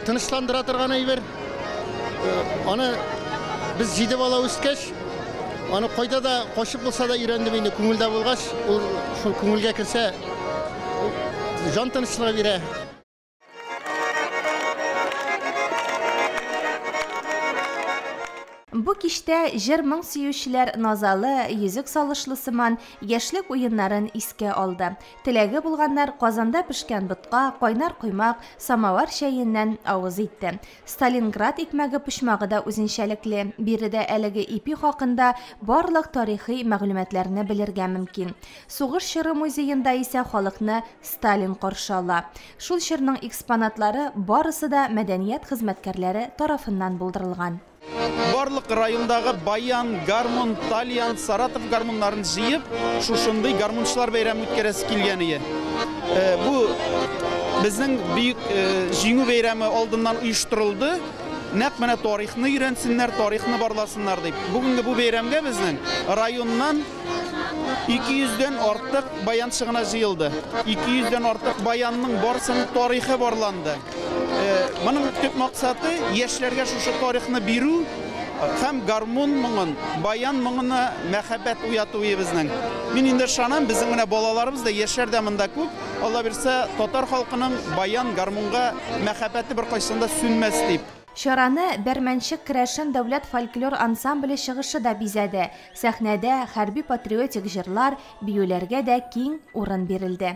тынычландыра торган әйбер. Аны без 7 бала үскәч, аны кайда да качып булса да өйрәндем инде, күңелдә булгач, ул шул күңелгә керсә, җан тынычлыгы бирә. Бу кичтә җыр-моң сөючеләр назалы, йөзек салышлы сыман яшьлек уеннарын искә алды. Теләге булганнар казанда пешкән ботка, кайнар коймак, самовар чәеннән авыз итте. Сталинград икмәге почмагы да үзенчәлекле. Биредә әлеге ипи хакында барлык тарихи мәгълүматларны белергә мөмкин. Сугыш чоры музеенда исә халыкны Сталин каршы ала. Шул чорның экспонатлары барысы да мәдәният хезмәткәрләре тарафыннан булдырылган. Барлык райондагы баян, гармун, тальян, Саратов гармуннарын җыеп, шушындый гармунчылар бәйрәме үткәрәсе килгән иде. Бу безнең бөек Җиңү бәйрәме алдыннан оештырылды. Нәкъ менә тарихны өйрәнсеннәр, тарихны барласыннар дип. Бүгенге бу бәйрәмгә безнең районнан 200дән артык баянчы гына җыелды. 200дән артык баянның барысының тарихы барланды. Моның төп максаты яшьләргә шушы тарихны бирү һәм гармун моңын, баян моңына мәхәббәт уяту безнең. Мин инде ышанам, безнең менә балаларыбыз да, яшьләр дә монда күп. Алла бирсә, татар халкының баян, гармунга мәхәббәте беркайчан да сүнмәс дип. Чараны Бәрмәнчек керәшен дәүләт фольклор ансамбле чыгышы да бизәде. Сәхнәдә хәрби патриотик җырлар, биюләргә дә киң урын бирелде.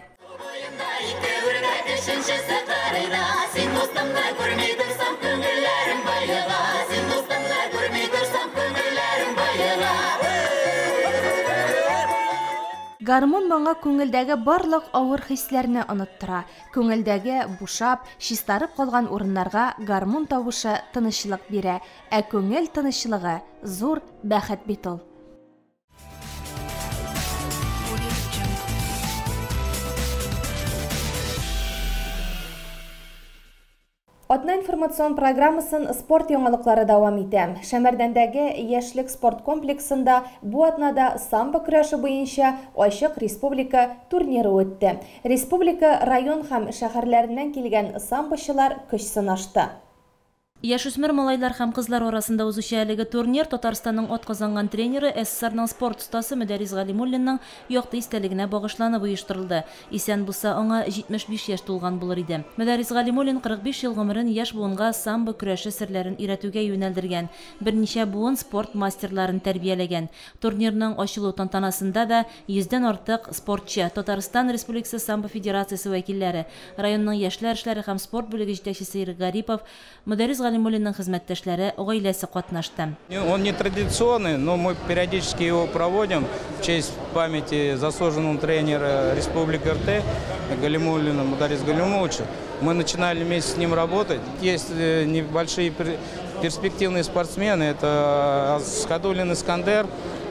Гармун моңы күңелдәге барлык авыр хисләрне оныттыра. Күңелдәге бушап, чистарып калган урыннарга гармун тавышы тынычлык бирә. Ә күңел тынычлыгы зур бәхет бит ул. Атна информацион программасын спорт яңалыклары дәвам итә. Шәмәрдәндәге Яшьлек спорт комплексында бу атнада самбо көрәше буенча ачык республика турниры үтте. Республика район һәм шәһәрләреннән килгән самбочылар көч сынашты. Яшүсмер малайлар һәм кызлар арасында узучы әлеге турнир Татарстанның атказанган тренеры, СССРның спорт остасы Мөдәррис Галимуллинның якты истәлегенә багышланып оештырылды. Исән булса, аңа 75 яшь тулган булыр иде. Мөдәррис Галимуллин 45 ел гомерен яшь буынга самбо көрәше серләрен өйрәтүгә юнәлдергән, берничә буын спорт мастерларын тәрбияләгән. Турнирның ачылу тантанасында да 100дән артык спортчы, Татарстан Республикасы самбо федерациясе вәкилләре, районның яшьләр эшләре һәм спорт бүлеге җитәкчесе Ирек Гарипов, Мөдәррис Галимуллинның хезмәттәшләре, гаиләсе катнашты. Он не традиционный, но мы периодически его проводим в честь памяти заслуженного тренера Республики РТ Галимуллина Мударриса Галимулловича. Мы начинали вместе с ним работать. Есть небольшие перспективные спортсмены. Это Асхадуллин Искандер,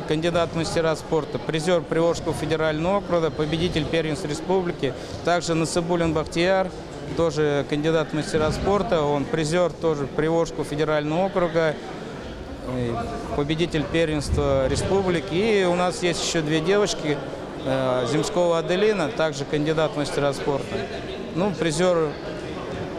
кандидат в мастера спорта, призер Приволжского федерального округа, победитель первенства республики. Также Насыбуллин Бахтияр, тоже кандидат в мастера спорта, он призер тоже Приволжского федерального округа, победитель первенства республики. И у нас есть еще две девочки, Земского Аделина, также кандидат в мастера спорта. Ну, призер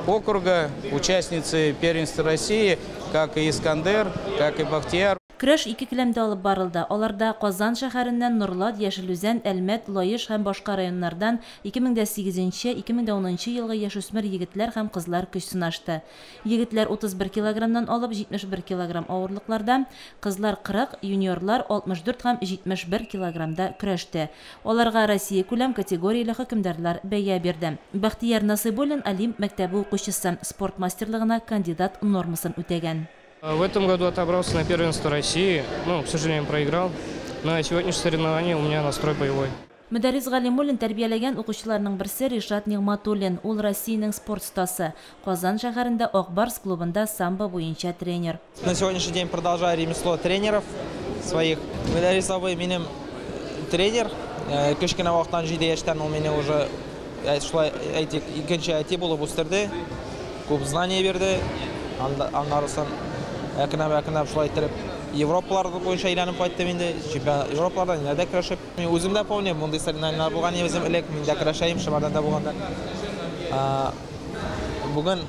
округа, участницы первенства России, как и Искандер, как и Бахтияр. Көрәш ике келәмдә алып барылды. Аларда Казан шәһәреннән, Нурлат, Яшел Үзән, Әлмәт, Лаеш һәм башка районнардан 2008-2010 елгы яшүсмер егетләр һәм кызлар көч сынашты. Егетләр 31 килограммнан алып 71 килограмм авырлыкларда, кызлар 40, юниорлар 64 һәм 71 килограммда көрәште. Аларга Россия күләм категорияле хөкемдарлар бәя бирде. Бахтияр Насыйбуллин Олимп мәктәбе укучысы, спорт мастерлыгына кандидат нормасын үтәгән. В этом году отобрался на первенство России, но, к сожалению, проиграл. На сегодняшнее соревнование у меня настрой боевой. Мөдәррис Галимуллин тәрбияләгән укучыларның берсе Ришат Нигъматуллин. Ул Россиянең спорт остасы. Казан шәһәрендә Ак Барс клубында самбо буенча тренер. На сегодняшний день продолжаю ремесло тренеров своих. Мөдәррис абый минем тренер. Кечкенә вакыттан 7 яшьтән ул мине уже шулай әйтик, икенче әти булып үстерде. Күп знания бирде. Аннарысын әкренләп шулай иттереп Европалар буенча әйләнеп кайттым инде. Чемпионат Европаларда ниләрдә көрәшеп. Мин үзем дә помню, мондый соревнованиелар булган үзем элек, мин дә көрәшәем Шәмәрдәндә булганда. Бүген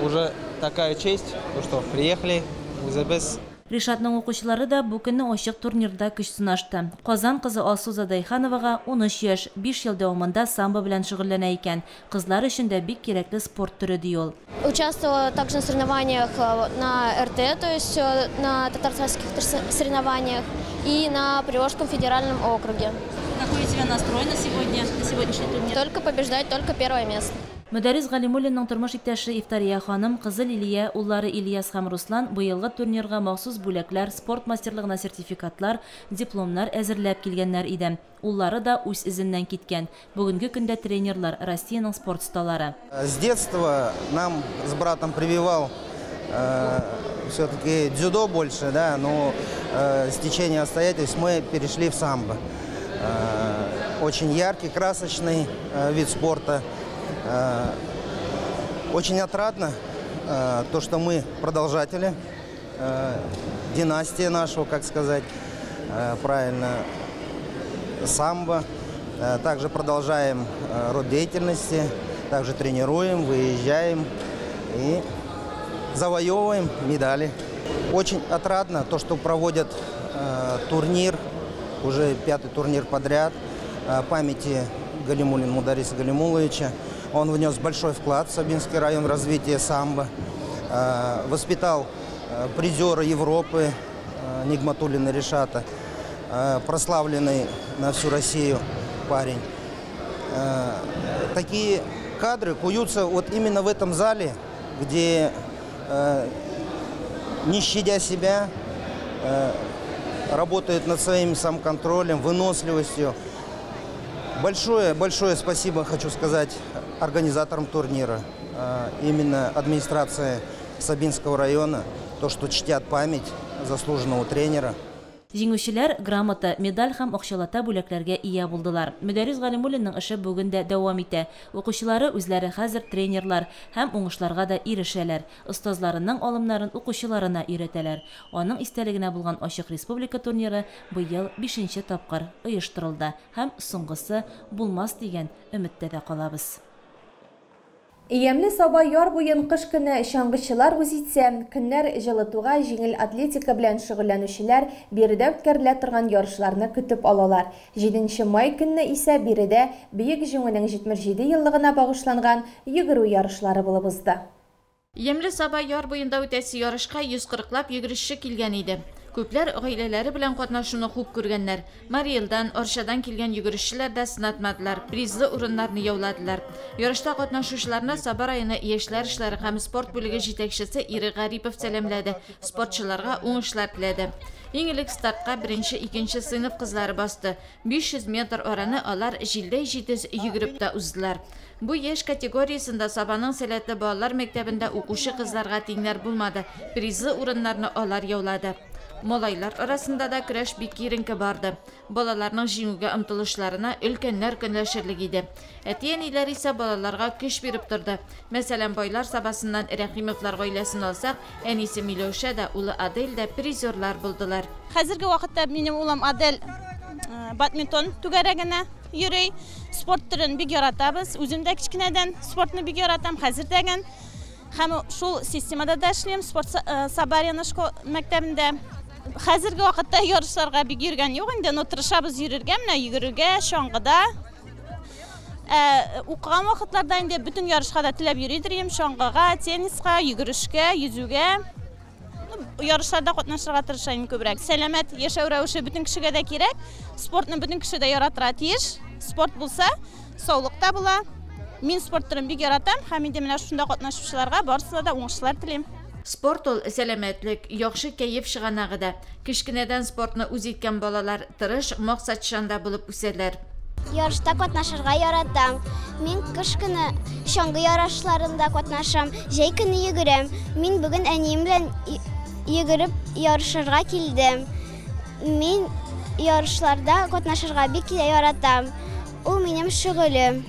уже такая честь, что приехали үзебез. Ришатның укучылары да бу көнне ачык турнирда көч сынашты. Казан кызы Алсу Задайхановага 13 яшь, 5 ел дәвамында самбо белән шөгыльләнә икән. Кызлар өчен дә бик кирәкле спорт төре, ди ул. Участвовала также на соревнованиях на РТ, то есть на татарских соревнованиях и на Приволжском федеральном округе. Какой у тебя настрой на сегодня, на сегодняшний турнир? Только побеждать, только первое место. Мөдәррис Галимуллинның тормыш иптәше Ифтария ханым, кызы Лилия, уллары Ильяс һәм Руслан быелгы турнирга махсус бүләкләр, спорт мастерлыгына сертификатлар, дипломнар әзерләп килгәннәр иде. Уллары да үз эзеннән киткән. Бүгенге көндә тренерлар, Россиянең спорт осталары. С детства нам с братом прививал все-таки дзюдо больше, да, но с течением обстоятельств мы перешли в самбо. Очень яркий, красочный вид спорта. Очень отрадно то, что мы продолжатели династии нашего, как сказать правильно, самбо. Также продолжаем род деятельности, также тренируем, выезжаем и завоевываем медали. Очень отрадно то, что проводят турнир, уже 5-й турнир подряд, памяти Галимуллина Мудариса Галимулловича. Он внес большой вклад в Сабинский район в развитие самбо, воспитал призера Европы Нигматуллина Ришата, прославленный на всю Россию парень. Такие кадры куются вот именно в этом зале, где, не щадя себя, работают над своим самоконтролем, выносливостью. Большое спасибо хочу сказать организаторам турнира, именно администрации Сабинского района, то, что чтят память заслуженного тренера. Җиңүчеләр грамота, медаль һәм акчалата бүләкләргә ия булдылар. Мөдәррис Галимуллинның эше бүген дә дәвам итә. Укучылары үзләре хәзер тренерлар һәм уңышларга да ирешәләр. Остазларының алымнарын укучыларына өйрәтәләр. Аның истәлегенә булган ачык республика турниры быел 5нче тапкыр оештырылды һәм соңгысы булмас дигән өметтә дә калабыз. Ямьле Саба яр буен кыш көне чаңгычылар үз итсә, көннәр җылытуга җиңел атлетика белән шөгыльләнүчеләр биредә үткәрелә торган ярышларны көтеп алалар. 7 май көнне исә биредә Бөек Җиңүнең 77 еллыгына багышланган йөгерү ярышлары булып узды. Ямьле Саба яр буенда үтәсе ярышка 140лап йөгерешче килгән иде. Күпләр гаиләләре белән катнашуны хуп күргәннәр. Мариэлдан, Арчадан килгән йөгерешчеләр дә сынатмадылар, призлы урыннарны яуладылар. Ярышта катнашучыларны Саба районы яшьләр эшләре һәм спорт бүлеге җитәкчесе Ирек Гарипов сәламләде, спортчыларга уңышлар теләде. Иң элек стартка беренче, икенче сыйныф кызлары басты. 500 метр араны алар җилдәй җитез йөгереп тә уздылар. Бу яшь категориясендә Сабаның сәләтле балалар мәктәбендә укучы кызларга тиңнәр булмады. Призлы урыннарны алар яулады. Малайлар арасында да көрәш бик киеренке барды. Балаларның җиңүгә омтылышларына өлкәннәр көнләшерлек иде. Әти-әниләр исә балаларга көч биреп торды. Мәсәлән, Байлар Сабасыннан Рәхимовлар гаиләсен алсак, әнисе Миләүшә дә, улы Адель дә призерлар булдылар. Хәзерге вакытта минем улым Адель бадминтон түгәрәгенә йөри. Спорт төрен бик яратабыз. Үзем дә кечкенәдән спортны бик яратам, хәзер дә. Һәм шул системада да эшлим, спорт Сабарина мәктәбендә. Хәзерге вакытта ярышларга бик йөргән юк инде, но тырышабыз йөрергә, менә йөгерергә, чаңгыда. Укыган вакытларда инде бөтен ярышка да теләп йөридер идем, чаңгыга, тенниска, йөгерешкә, йөзүгә. Ярышларда катнашырга тырышам күбрәк. Сәламәт яшәү рәвеше бөтен кешегә дә кирәк. Спортны бөтен кеше дә яратырга тиеш. Спорт булса, саулык та була. Мин спорт төрен бик яратам һәм инде менә шунда катнашучыларга барысына да уңышлар телим. Спорт ул сәламәтлек, яхшы кәеф чыганагы да. Кечкенәдән спортны үз иткән балалар тырыш, максатчан да булып үсәләр. Ярышта катнашырга яратам. Мин кыш көне чаңгы ярышларында катнашам, җәй көне йөгерәм. Мин бүген әнием белән йөгереп ярышырга килдем. Мин ярышларда катнашырга бик яратам. Ул минем шөгылем.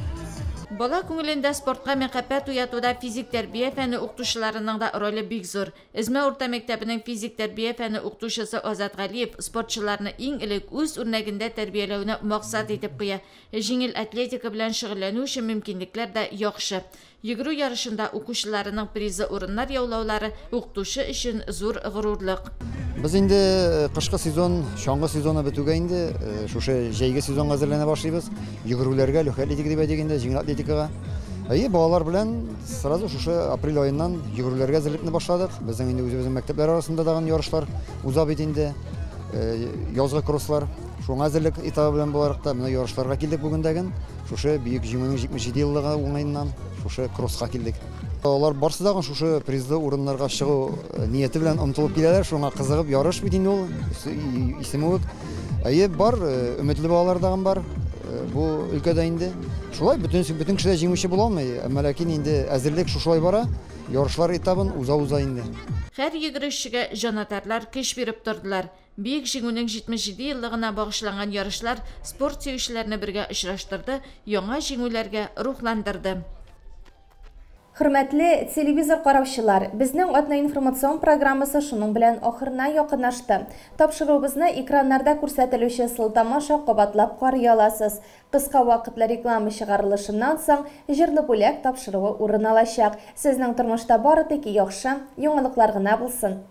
Бала күңелендә спортка мәхәббәт уятуда физик тәрбия фәне укытучыларының да роле бик зур. Эзмә урта мәктәбенең физик тәрбия фәне укытучысы Азат Галиев спортчыларны иң элек үз үрнәгендә тәрбияләүне максат итеп куя. Җиңел атлетика белән шөгыльләнү өчен мөмкинлекләр дә яхшы. Йөгерү ярышында укучыларының призлы урыннар яулаулары укытучы өчен зур горурлык. Без инде кышкы сезон, чаңгы сезоны бетүгә инде шушы җәйге сезонга әзерләнә башлыйбыз. Йөгерүләргә, легкая атлетика дип әйтик инде, җиңел атлетикага. Әйе, балалар белән сразу шушы апрель аеннан йөгерүләргә әзерлекне башладык. Безнең инде үзебезнең мәктәпләр арасында тагын ярышлар уза бит инде. Язгы кросслар. Шуңа әзерлек этабы белән буларак та менә ярышларга килдек бүген дәген. Шушы Бөек Җиңүнең 77 еллыгы уңаеннан шушы кросска килдек. Алар барсы да шушы призлы урыннарга чыгу нияте белән омтылып киләләр. Шуңа кызыгып ярыш бит инде ул, исеме үк. Әйе, бар, өметле балалар тагын бар бу өлкәдә инде. Шулай бөтен бөтен кеше дә җиңүче була алмый, әмма ләкин инде әзерлек шушылай бара. Ярышлар этабын уза-уза инде. Һәр йөгерешчегә җанатарлар көч биреп тордылар. Бөек Җиңүнең 77 еллыгына багышланган ярышлар спорт сөючеләрне бергә очраштырды, яңа җиңүләргә рухландырды. Хөрмәтле телевизор караучылар, безнең атна информацион программасы шуның белән ахырына якынлашты. Тапшыруыбызны экраннарда күрсәтелүче сылтама аша кабатлап карый аласыз. Кыска вакытлы реклама чыгарылышыннан соң Җырлы бүләк тапшыруы урын алачак. Сезнең тормышта бары тик яхшы яңалыклар гына булсын.